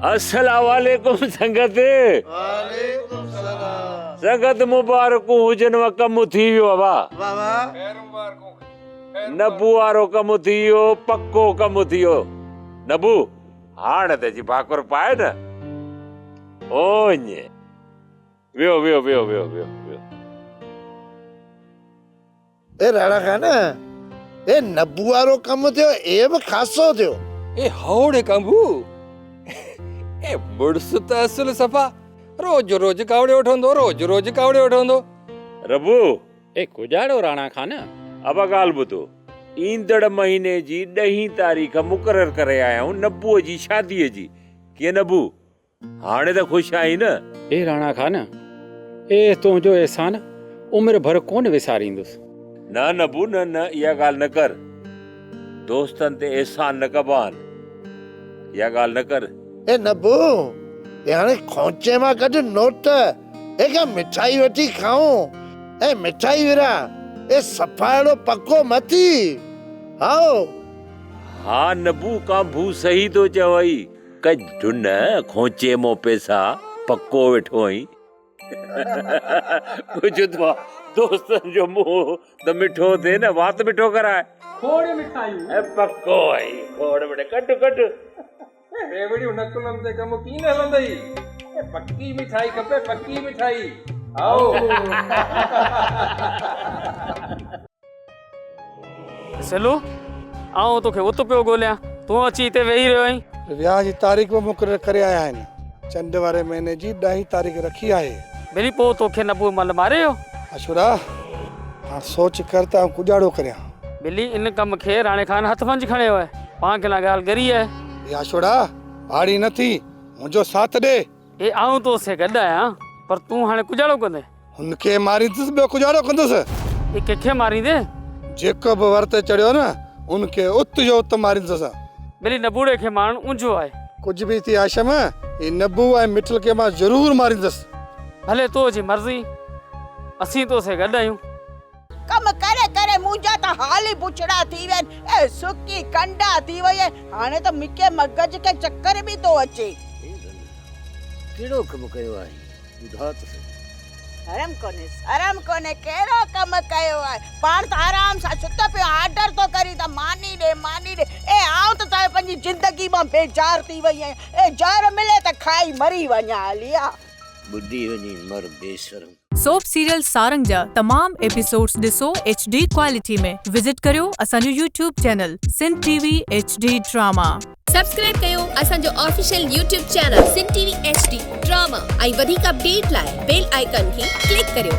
السلام عليڪم سنگت. وعليڪم السلام. سنگت مبارڪون هجن وا ڪم ٿي ويو وا. واه واه. خير مبارڪون خير. نبو وارو ڪم ٿي ويو پڪو ڪم ٿي ويو نبو هاڻ ته اچي ڀاڪر پائي نه اوڃ ويو ويو ويو ويو ويو ويو. اي راڻا خان اي نبو وارو ڪم ٿيو اي به خاصو ٿيو. اي هوڙي ڪنڀو اي مڙس ته اصل صفا روز روز ڪاوڙي وٺندو روز روز ڪاوڙي وٺندو. ربو. اي ڪجاڙو راڻا خان. ابا ڳالهه ٻڌو ايندڙ مهيني جي ڏهين تاريخ مقرر ڪري آيا آهيون نبوء جي شاديء جي. ڪيئن نبو هاڻي ته خوش آهين نه؟ اي راڻا خان، اي تنهنجو احسان عمر ڀر ڪونه وساريندس. نه نبو نه نه اها ڳالهه نه ڪر. دوستن تي احسان نه ڪبا آهن. اها ڳالهه نه ڪر. اي نبو، اي هاڻي کونچي مان ڪڍ نوٽ، اي ڪا مٺائي وٺي کائون. اي مٺائي ورهاء، اي صفا اهڙو پڪو مه ٿي. هائو. ها نبو ڪانڀو صحيح ٿو چوئي. ڪڍ نه کونچي مون پئسا، پڪو ويٺو آهين. ڪجهه ته دوستن جو منهن ته مٺو ٿئي نه، وات مٺو ڪراء. کوڙ مٺايون. پڪو آهين، کوڙ مٺايون. ڪڍ ڪڍ. ريوڙيون نقلن تي ڪم ڪين هلندئي. پڪي مٺائي کپي، پڪي مٺائي. هائو. سلو، آئون توکي ات پيو ڳوليان، تون اچي هتي ويهي رهيو آهين. وياهه جي تاريخ به مقرر ڪري آيا آهن. چنڊ واري مهيني جي ڏهين تاريخ رکي آهي. ڀلي پوء توکي نبوء مل ماري ويو؟ اشورا، هاڻ سوچ ڪر ته آئون ڪڄاڙو ڪريان. ڀلي ان ڪم کي راڻي خان هٿ منجهه کڻيو آهي. پاڻ کي لا ڳالهه ڳري آهي. اي اشورا، ڀاڙي نه ٿي، منهنجو ساٿ ڏي. اي آئون تو سين گڏ آهيان، پر تون هاڻي ڪڄاڙو ڪندين؟ هن کي ماريندس ٻيو ڪڄاڙو ڪندس. اي ڪنهن کي ماريندين؟ جيڪو به ور تي چڙهيو نه، ان کي ات جو ات ماريندس. ٻلي نبوڙي کي مارڻ اونجهو آهي. ڪجهه به ٿئي هاشم، هي نبو ۽ مٺل کي مان ضرور ماريندس. ڀلي تو جي مرضي، اسين تو سين گڏ آهيون. ڪم ڪري ڪري منهنجا ته حال ئي بڇڙا ٿي ويا آهن. اي سڪي ڪنڊا ٿي وئي آهيان. هاڻي ته مون کي مغز کي چڪر به ٿو اچي. اي رنگ، ڪهڙو ڪم ڪيو آهين، ٻڌاء ته سهي. شرم ڪونهي، شرم ڪونهي، ڪهڙو ڪم ڪيو آهي. پاڻ ته آرام سان ستو پيو آهين، آرڊر ٿو ڪرين ته ماني ڏي، ماني ڏي. اي آئون ته تنهنجي پنهنجي زندگي مان بيزار ٿي وئي آهيان. اي زهر ملي ته کائي مري وڃان هلي ها. ٻڏي وڃي مر بي شرم. سوپ سيريل سارنگ جا تمام ايپيسوڊس ڏسو ايڇ ڊي ڪوالٽي ۾ وزٽ ڪريو اسان جو YouTube channel Sindh T V H D drama. Subscribe ڪيو اسان جو official YouTube channel Sindh T V H D drama ۽ وڌيڪ اپڊيٽ لاء بيل آئيڪان کي ڪلڪ ڪريو.